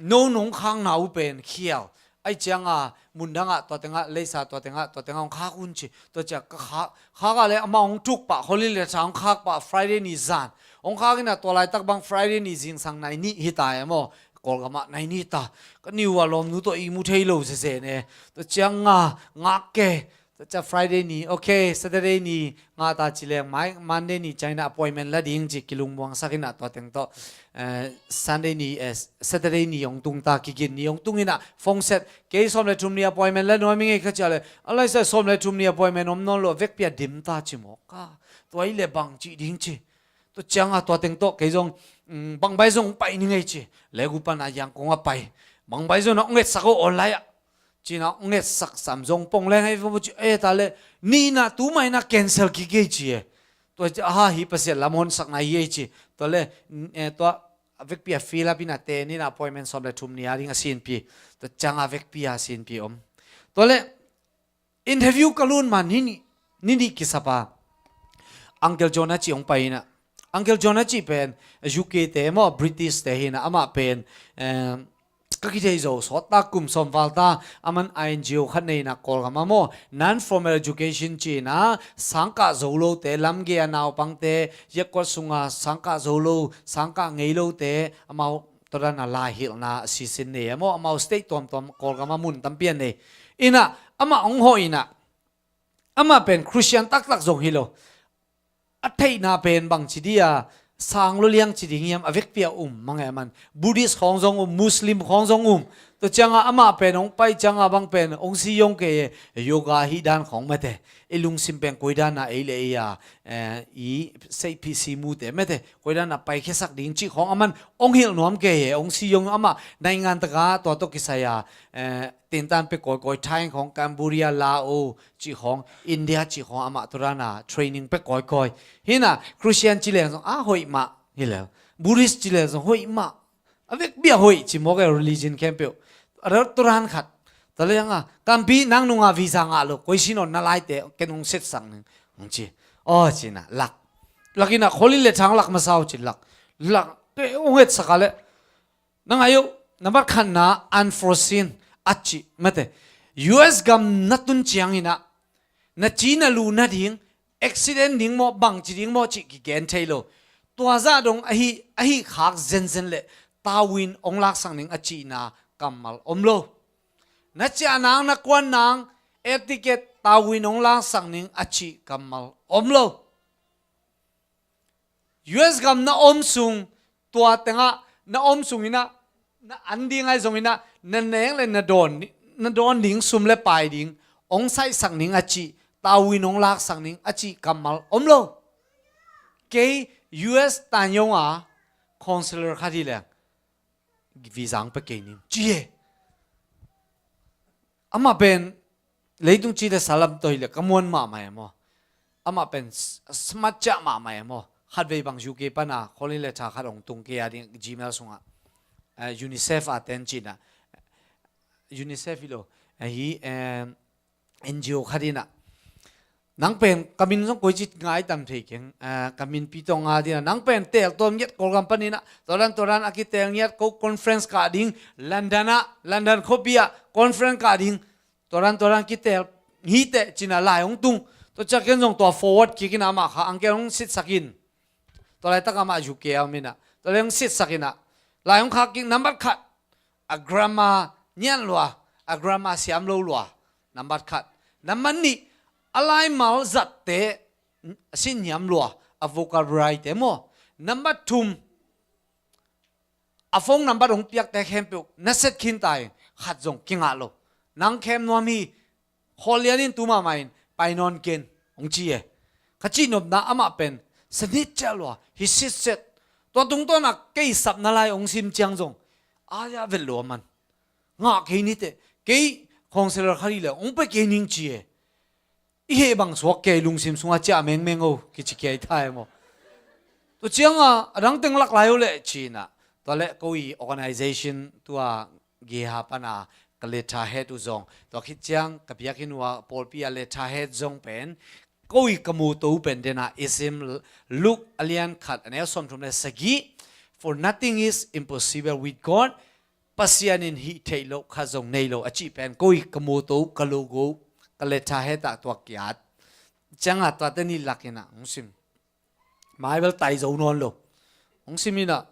no nong khakna uh pen khial. Ahi ciangah mundangah tua tengah leisa tua tengah, tua tengah hong khak un ci. Tua ciah ka khak, khak a leh amah hong thuk pah, khualin le tha hong khak pah, Friday ni zan. Hong khak inah tua laitak bang Friday ni zingsang nai nih hi ta e maw. Kawlgamah nai nih ta. Ka ni uh a lawmnu tawh ihmu thei lo zeze ne. Tua ciangah ngak kei. Tua ciah Friday ni, okay, Saturday ni ngah ta ci leng, mai, Monday ni ciang inah appointment la ding ci, kilungmuangsak inah tua teng tawh, eh, Sunday ni, eh, Saturday ni hong tung ta, kigin ni hong tung inah phone set, kei sawm le thum ni appointment la nuam ing ei ka ci a leh, a laisai sawm le thum ni appointment om nawn lo, vekpi a dim ta ci mawk a. Tua hi leh bang cih ding ci. Tua ciangah tua teng tawh kei zong, mm, bang bai zong pai ning ei ci. Legu pan a Yangon a pai. Bang bai zong na hong etsak o online ah. Ci inah hong etsak sam zong pong leng ei vo ci, eh, ta leh. Ni inah tu mah inah cancel kik ei ci e. Tua ci, aha, hi Pasian lam honsakna hi ei ci. Tua leh, eh, tua a vekpi a fill up inah te ni inah appointment sawm le thum ni a ding a sinpi. Tua ciangah a vekpi a sinpi om. Tua leh, interview ka lut ma ni nih, ni nih kisap a, Uncle John a cih hong pai inah. Uncle John a cih pen U K te maw, British te hi inah, amah pen, em, ka kithei zo sawt ta, kum sawm val ta, aman I N G O khat nei inah Kawlgam ah maw, non formal education ci inah, sangkah zo lote, lamgei a naupangte, hiakkuat sunga sangkah zo lo, sangkah ngei lote, amau tua dan a laihilhna a sisin nei a maw, amau state tuamtuam Kawlgam ah mun tampi a nei. Inah, amah hong hawh inah, amah pen Christian taktak zong hi lo. A theihna pen bangci dia, sang lo liang ci ding hiam, a vekpi a um mah e, aman Buddhist khawng zong um, Muslim khawng zong um. Tua ciangah amah pen hong pai ciangah bang pen hong si zong kei e, yoga hih dan khawng mate. I lungsim pen koi dan a ei le ei a, eh, i seihphih si mute mate, koi dan a paikhiasak ding cih khawng aman hong hilh nuam kei e, hong si zong amah naingan taka tua tawh kisai a, eh, tintan pia kawikawi, Thai khawng, Cambodia, Laos cih khawng, India cih khawng, amah tua dan a training pia kawikawi. Hi na, Christian ci leng zong a hoih mah hi lel, Buddhist ci leng zong hoih mah. A vekpi a hoih ci mawk e, religion khempeuh. A tua dan khat. Tua leh zong a, kampi nang nunga visa ngah lo, koi sin on na laite, ken hong setsak ning, hong ci. Aw ci na, lak. Lak in a, khualin le thang lak masa uh ci, lak. Lak, te hong hetsak a leh. Nang ayo, nambat khatna unforeseen a cih mate. U S gam na tun ciangin a, na ci na lu nading, accident ding maw, bangci ding maw cih kigen thei lo. Tua zah dong ahi, ahi khak zenzen leh tavuin hong laksak ning a cihna kammal om lo. Na ciah nang, na kuan nang, air ticket tavuin hong laksak ning a cih kammal om lo. U S gam na om sung, tua tengah na om sung in a, na an ding ahi zongin a, na nek le na dawn, na dawn ding sum le pai ding hong saihsak ning a cih, tavuin hong laksak ning a cih kammal om lo. Kei U S tan zong a counselor khat hi leng visa hong pia kei ning ci e. Amah pen leitung ci le sa lam tawh hi leh ka muan mahmah e maw. Amah pen s-, smart ciah mahmah e maw. Khatvei bang U K pan a khualin le tha khat hong tung kei a ding, Gmail sungah, eh, UNICEF a ten ci na, UNICEF hi lo, eh, hi, eh, N G O khat in a, nang pen ka min zong koici ngai tam thei keng, ah, ka min pi tawh nga ding a, nang pen teel tuam ngiat Kawlgam panin a, tua dan tua dan a kiteel ngiat, ko conference kah ding, London ah, London khuapi ah conference kah ding, tua dan tua dan kiteel hi teh ci na lai hong tung. Tua ciang ken zong tua forward kik in a, amah kha uncle hong sitsak in. Tua laitak amah U K a om in a, tua leh hong sitsak in a, lai hong khak kik, nambat khat, a grammar nian lua, a grammar siam lo lua. Nambat khat. Nambat nih, a laimal zatte a sin niam lua, a vocabulary te maw. Nambat thum, a phone nambat hong piakte khempeuh na set khin ta in, khat zong kingah lo. Nang khem nuam hi, khawl lian in, tu mahmah in pai nawn ken, hong ci e. Ka cihnopna amah pen sanit ciah lua, hi sitset. Tua tungtawn a kei sapna lai hong sim ciang zong a ya vet lo a man. Ngah kei ni teh, kei counselor khat hi leh hong pia kei ning ci e. I heh bang suak kei, lungsim sungah ciah mengmeng o, kici kei ta e maw. Tua ciang a, a dang teng lak lai o leh ci na. Tua leh ko i organization tua Geha pan a ka letterhead uh zong, tua khit ciang ka biakinn uh a pawlpi a letterhead zong pen, ko i ka muto uh pen den a i sim, Luke a lian khat a neu sawmthum le sagih, "For nothing is impossible with God." Pasian in hih theih loh khat zong nei lo a cih pen ko i ka muto uh, ka logo uh, ka letterhead ah tua kiat. Ciang a tuate nih lak in a hong sim. Bible tai zo nawn lo. Hong sim in a,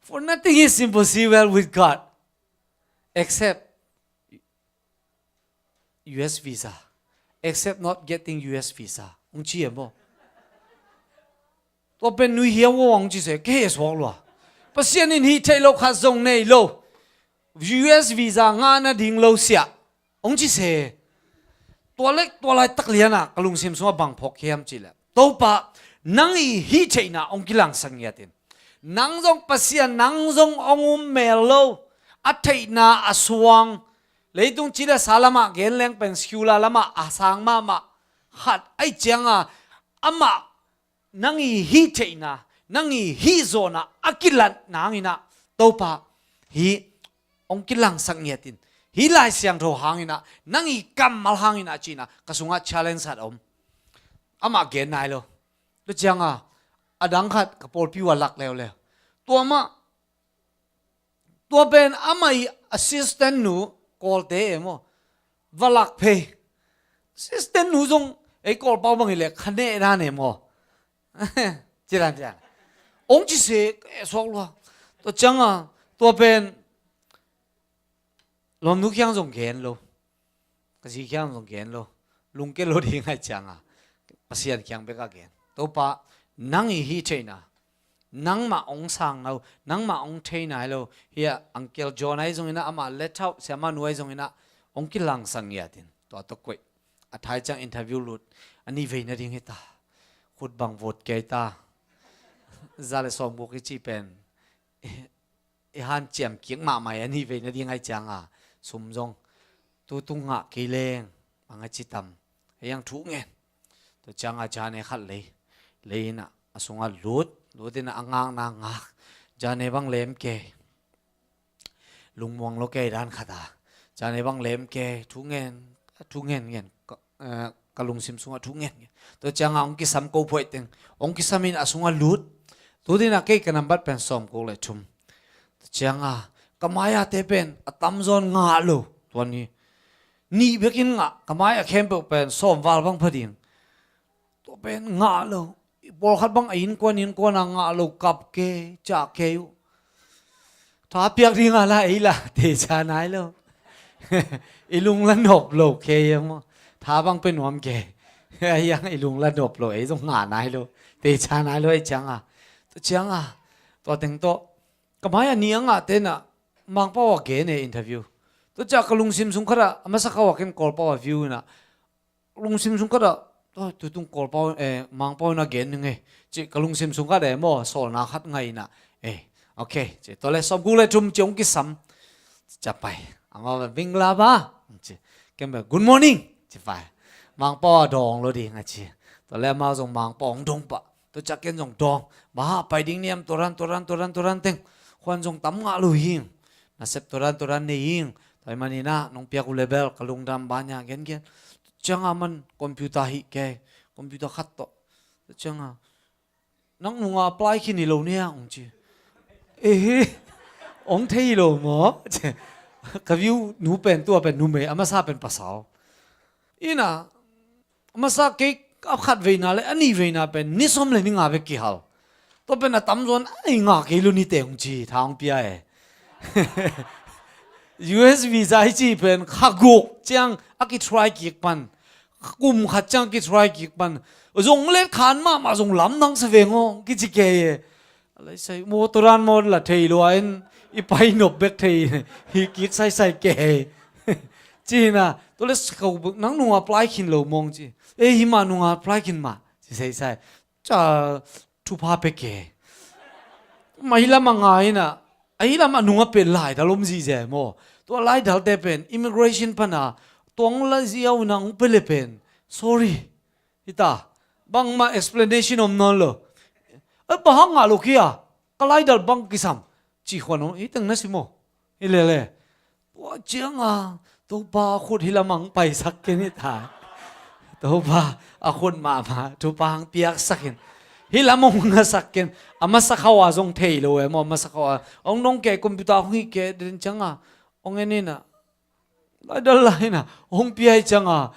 "For nothing is impossible with God, except U S visa. Except not getting U S visa." Hong ci e maw. Tua pen nui hiau aw hong ci se, ka heh suak lua. Pasian in hih theih loh khat zong nei lo. U S visa ngah nading lo siah. Hong ci se. Tua leh tua laitak lian a ka lungsim sungah bang phawk hiam cih leh, "Topa, nang i hih theihna hong kilangsak ngiat in. Nang zong Pasian, nang zong hong um mel lo. A theihna a suang. Leitung ci le sa lamah gen leng pen secular lamah a sang mahmah khat ahih ciang a, amah nang i hih theihna, nang i hih zawhna a kilat nang in a, Topa, hih hong kilangsak ngiat in. Hih Lai Siangtho hang in a, nang i kammal hang in a," ci na ka sungah challenge khat om. Amah gen nai lo. Tua ciang a, a dang khat ka pawlpi uh a lak leuleu. Tua mah, tua pen amah i assistant nu, Kawlte e maw, va lak phei. Assistant nu zong ei Kawlpau bang hi leh kha neh dan e maw. Ci dan ci dan. Hong ci se, ka heh suak lua. Tua ciang a, tua pen lawmnu kiang zong gen lo. Ka zi kiang zong gen lo. Lungke lo ding ahih ciang a, Pasian kiang bek a gen. "Topa, nang i hih theihna, nangmah hong sang lo, nangmah hong thei nai lo. Hiah Uncle John ahi zongin ah, amah let out, siamah nu ahi zongin ah, hong kilangsak ngiat in. Tua tawh koih. A thai ciang interview lut. A nih vei nading hi ta. Khut bang vot kei ta. Za le sawmguk i cih pen i hanciam kik mahmah a nih vei nading ahi cianga sum zong tutung ngah kei leng bang a ci tam. Ei ang thu ngen. Tua cianga jane khat lei, lei inah a sungah lut, lut inah a ngakna ngak. Jane bang lem kei. Lungmuang lo kei dan khat a. Jane bang lem kei, thu ngen, thu ngen ngen. Ka, eh, ka lungsim sungah thu ngen ngen. Tua cianga hong kisam ko phoih teng. Hong kisam in a sungah lut. Lut inah kei ka nambat pen sawmguk le thum. Tua cianga ka mai-a te pen a tamzaw in ngah lo. Tua ni. Nih bekin ngah, ka mai-a khempeuh pen sawmval bang pha ding. Tua pen ngah lo. Pawlkhat bang a innkuan innkuan a ngah lo, kap kei, ciah kei uh. Tha piak ding a la ei la, teicia nai lo. I lung la nop lo kei a maw. Tha bang pe nuam kei. Ei ang i lung la nop lo, ei zong ngah nai lo. Teicia nai lo, ei cianga. Tua cianga. Tua teng tawh. Ka mai-a ni a ngah tenah Mangpau a gen e interview. Tua ciah ka lungsim sung khatah a masa khauh a ken Kawlpau a view inah lungsim sung khatah, "Oh, tutung Kawlpau, eh, Mangpau inah gen ning e," ci ka lungsim sung khatah e maw, sawlna khat ngah inah. Eh, okay, ci tua le sawmguk le thum ci hong kisam. Ciah pai. Amah bing la ba. Ci. Ken bel, "Good morning," ci pai. Mangpau a dawng lo ding a ci. Tua le amah zong Mangpau hong dong pah. Tua ciah ken zong dawng. "Bang hang pai ding niam, tua ran, tua ran, tua ran, tua ran teng. Khuan zong tam ngah lo hing. Nasep tua ran, tua ran nei hing. Tua ahih manin ah, nong piak uh le bel, ka lungdam," bang a gen gen. Cianga man computer hih kei. Computer khat tawh. Cianga, "Nang nungah apply khin hi lo nia," hong ci. "Eh, hong thei hi lo maw?" Ka view nu pen, tua pen numei, a masa pen pasal. Inah, a masa kei a khat veina le a nih veina pen ni sawm le ni nga bek kihal. Tua pen a tamzaw in, "Ai, ngah kei lo nite," hong ci, tha hong pia e. U S visa i cih pen kha guk ciang a kitry kik pan. Kum khat ciang kitry kik pan. Zong let khan mahmah zong lamdang sa veng aw, kici kei e. A lai sai, maw tua dan maw la thei lua in, i pai nop bek thei hi kik saisai kei. Ci inah, tua le ko, "Nang nungah apply khin lo maw?" ci. "Eh, hi mah, nungah apply khin mah," ci saisai. Ca thupha pia kei. Mah hi lamah ngai inah, a hi lamah nungah pen laidal om zihziah e maw. Tua laidalte pen immigration pana tuang la ziau inah hong pia le pen, "Sorry," hi ta. Bangmah explanation om nawn lo. "Eh, bang hang ngah lo kei a, ka laidal bang kisam?" ci khuan hong, hi teng na si maw. Hi lele. Tua cianga Topa khut hi lamah hong paisak ken hi ta. Topa a khut mahmah thupha hong piaksak in. Hi lamah hong ngasak ken. A masa khauh a zong thei lo e maw, a masa khauh a. Hong dong kei, computer hong hih kei den cianga hong en inah, laidal la inah hong pia hi cianga,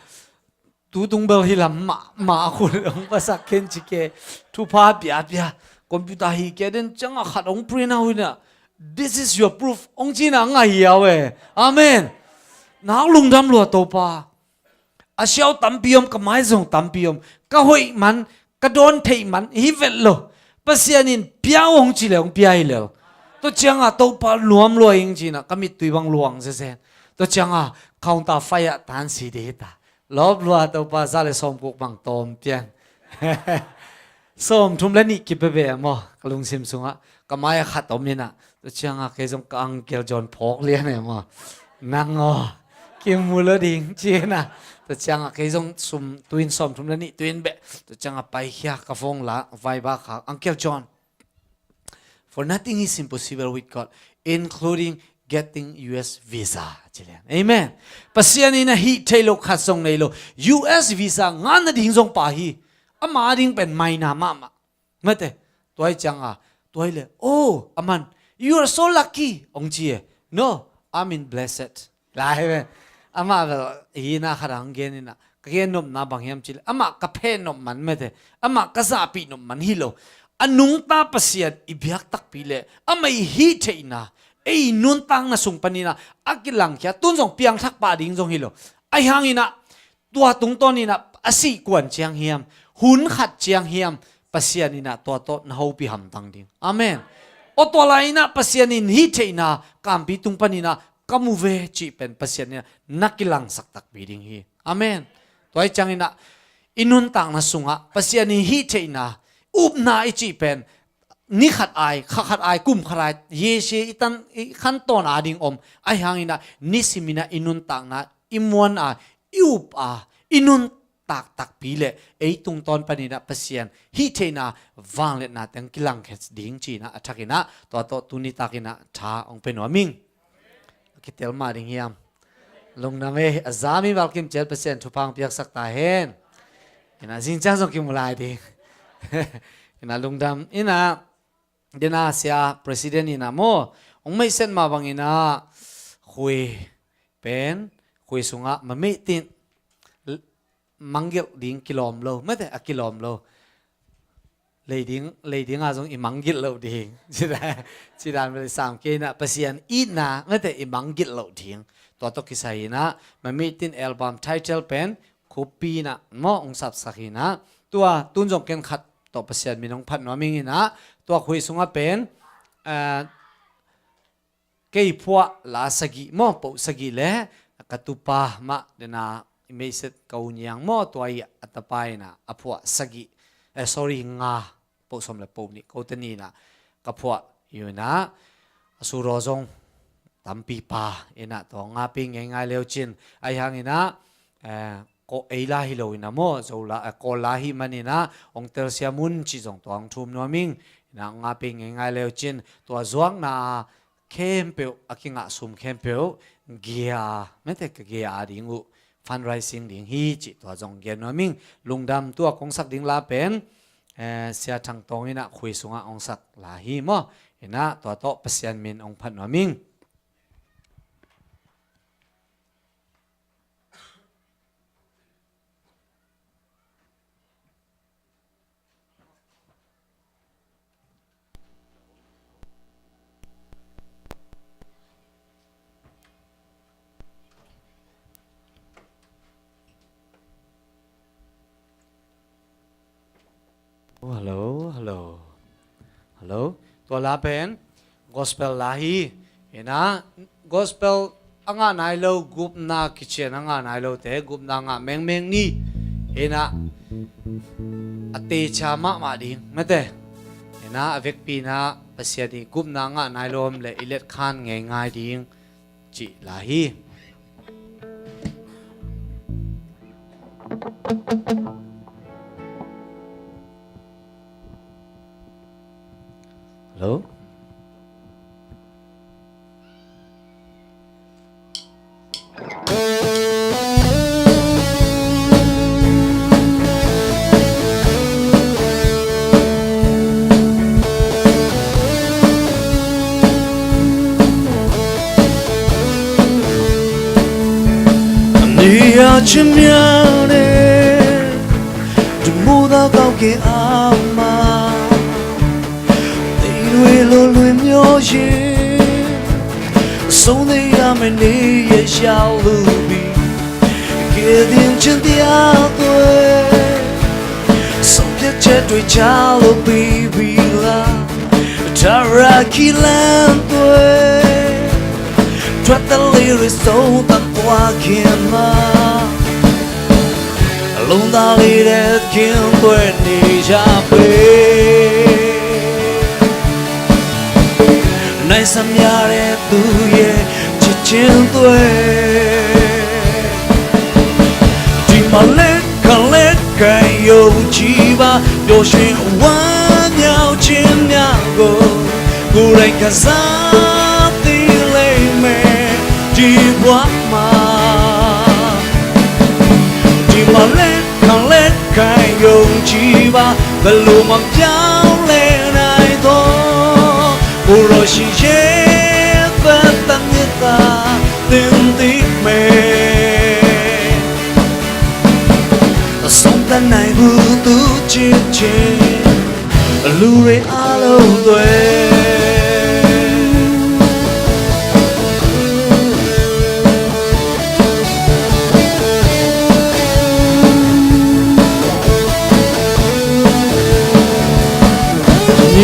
tutung bel hi lam mahmah a khut hong pasak ken ci kei. Thupha piapia. Computer hih kei den cianga khat hong print out inah, "This is your proof," hong ci inah ngah hi a ve. Amen. Nak lungdam lua Topa. A siau tampi om, ka mai zong tampi om. Ka hoih man, ka dawn theih man hi vet lo. Pasian in pia uh hong ci le hong pia hi lel. Tua cianga Topa nuam lua ing ci inah ka mittui bang luang zezen. Tua cianga counter fire tan si ding hi ta. Lawp lua Topa, za le sawmguk bang tawm pian. Sawmthum le nih kipia beh maw, ka lungsim sungah. Ka mai-ah khat om inah. Tua cianga kei zong ka Uncle John phawk lian e maw. Nang aw, kimu lo ding ci inah. Tua cianga kei zong sum tuin, sawmthum le nih tuin beh. Tua cianga paikhia, ka phone la, Viber khak, "Uncle John, for nothing is impossible with God, including getting U S visa," ci lian. Amen. Pasian in a hih theih loh khat zong nei lo. U S visa ngah nading zong pha hi. Ama ding pen maina mahmah. Mate, tua hi cianga, tua hi le, "Oh, aman, you are so lucky," hong ci e. "No, I'm in blessed." Lai ve. Amah bel hih na khat ah hong gen inah, ka gen nopna bang hiam ci le, amah ka phehnop man mate, amah ka zahpih nop man hi lo. A nungta Pasian i biak takpi le, amah i hih theihna, ei nuntakna sung paninah a kilangkhia, tun zong piangthak pah ding zong hi lo. Ahi hanginah, tua tungtawn inah a sih kuan ciang hiam, hun khat ciang hiam, Pasian in ah tua tawh na hopih hamtang ding. Amen. Aw, tua lai-in ah Pasian in hih theihna kampi tung panin ah ka mu ve cih pen Pasian in ah na kilangsak takpi ding hi. Amen. Tua hi ciangin ah i nuntakna sungah Pasian in hih theihna, upna i cih pen ni khat ai, kha khat ai, kum khat ai, yesie i tan, i khantawn a ding om. Ahi hangin ah nisimin ah i nuntakna, i muan a, i up a, i nuntak takpi le ei tungtawn panin ah Pasian hih theihna, vangliatna teng kilangkhia ding ci-in ah a thakin ah tua tawh tuni takin ah tha hong pia nuam ing. A kitel mah ding hiam? Lungdam e, a za mi val kim ciat Pasian thupha hong piaksak ta hen. In ah zing ciang zong kimu lai ding. In ah lungdam. In ah, den a sia president in ah maw, hong meihset mah bangin ah Khui pen, Khui sungah mamit in manggilh ding kilawm lo, mate, a kilawm lo. Lei ding, lei ding a zong i manggilh loh ding. Ci dan, ci dan bel i sam kei in ah Pasian itna, mate, i manggilh loh ding. Tua tawh kisai in ah mamit in album title pen Khuapi in ah maw hong sapsak in ah, tua tun zong ken khat tawh Pasian min hong phat nuam ing in ah, tua Khui sungah pen, eh, kei phuah la sagih maw, poh sagih le ka tupa mah, den a i meihset ka u Niang maw, tua i a tapa in ah a phuah sagih, eh, sorry, nga, poh sawm le poh nih, kote nih in ah ka phuah hi in ah, a suraw zong tampi pha in ah, tua nga pia ngeingai leu cin. Ahi hangin ah, eh, Kawl ei la hi lo in ah maw, Zo la, eh, Kawl la hi manin ah hong telsiam un cih zong tua hong thum nuam ing. In ah nga pia ngeingai leu cin, tua zuakna khempeuh, a kingah sum khempeuh, gia, mate, ka gia a ding uh fundraising ding hi cih tua zong gen nuam ing. Lungdam. Tua kong sak ding la pen, eh, Sia Thang Tawng in ah Khui sungah hong sak la hi maw. In ah tua tawh Pasian min hong phat nuam ing. Hello, hello. Hello. Tua la pen gospel la hi. In ah, gospel a ngah nai lo, gupna kician a ngah nai lote gupna ngah mengmeng ni. In ah, a techa mahmah ding, mate. In ah, a vekpi in ah Pasian i gupna ngah nai lo om le i letkhan ngeingai ding cih la hi. Hello? Ni a cimia ne, de muda kau ke ama. 你对了对မျော်ရင် ဆုံးနေရမယ့်နေ့ရဲ့ရောက်လို့ပြီ ကယ်တင်ခြင်းတရားသွဲ ဆုံးဖြတ်ချက်တွေချလို့ပြီးပြီလား ထာဝရခီးလမ်းသွဲ ထွက်တလေးတွေဆုံးသတ်သွားခင်မှာ အလုံးသားလေးတဲ့ခင်သွဲနေကြပြီ နိုင်စမ်းရတဲ့သူရဲ့ချစ်ခြင်းသွဲ ဒီမှာလဲခံလဲခံယုံကြည်ပါ ပျော်ရွှင်ဝမ်းမြောက်ခြင်းများကို ကိုယ်တိုင်ခံစားသိလိမ့်မယ် ဒီဘဝမှာ ဒီမှာလဲခံလဲခံယုံကြည်ပါ ဘယ်လိုမှပြောင်းလဲနိုင်သော ကိုယ်တော်ရှိရဲ့သက်သန်မြတ်သာသင်သိမယ် အဆုံးသတ်နိုင်ဘူးသူချစ်ခြင်း လူတွေအားလုံးအတွက်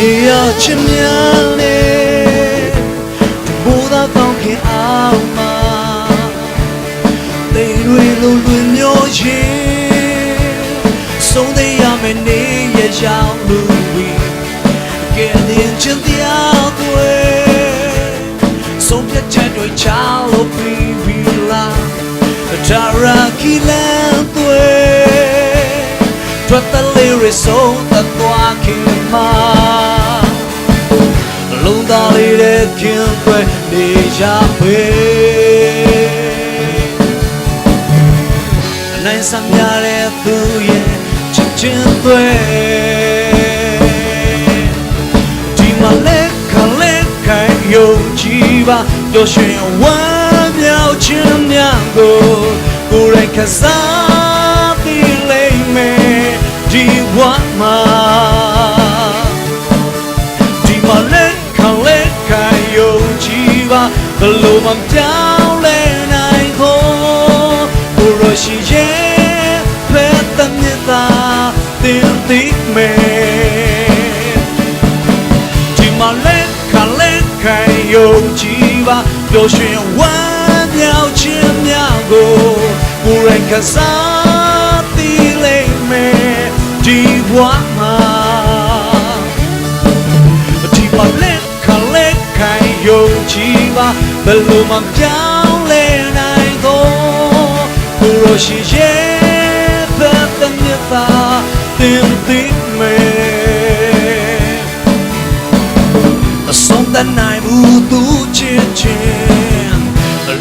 နေရာချစ်မြတ်နဲ့ မိုးသားကောင်းကင်အောက်မှာ သိမ်တွေလိုလွင်မျောရင် ဆုံးသေးရမယ့်နေ့ရက်ရောက်လို့ပြီ။ ကယ်တင်ခြင်းတရားသွေး ဆုံးဖြတ်ချက်တွေချလို့ပြီးပြီလား။ တရာကီလမ်းသွေး ထွက်တလေးတွေဆုံးသက်သွားခင်မှာ လုံးသားလေးတဲ့ခင်သွေးနေရပေ။ အနိုင်ဆံမြတဲ့သူရဲ့ချစ်ခြင်းသွေး ဒီမှာလက်ခံလက်ခံယုံကြည်ပါ ပျော်ရွှင်ဝမ်းမြောက်ခြင်းများကို ကိုယ်တိုင်ခံစားသိလိမ့်မယ် ဒီဘဝမှာ ဒီမှာလက်ခံလက်ခံယုံကြည်ပါ ဘယ်လိုမှပြောင်းလဲနိုင်ဖို့ ကိုယ်တော်ရှိရဲ့ ဖက်တမျက်သာသင်သိမယ်။ ဒီမှာလက်ခံလက်ခံယုံကြည်ပါ ပျော်ရွှင်ဝမ်းမြောက်ခြင်းများကို ကိုယ်တိုင်ခံစားသိလိမ့်မယ် ဒီဘဝမှာ။ ဒီမှာလက်ခံလက်ခံယုံကြည်ပါ ဘယ်လိုမှပြောင်းလဲနိုင်သော ကိုယ်တော်ရှိရဲ့ ဖက်တမျက်သာသင်သိမယ်။ အဆုံးသတ်နိုင်မှုသူချစ်ခြင်း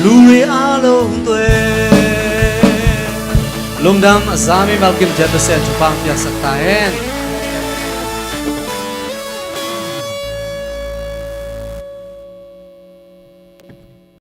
လူတွေအားလုံးသွေး။ Lungdam, a za mimal kim jan na sen chupang piaksak ta hen.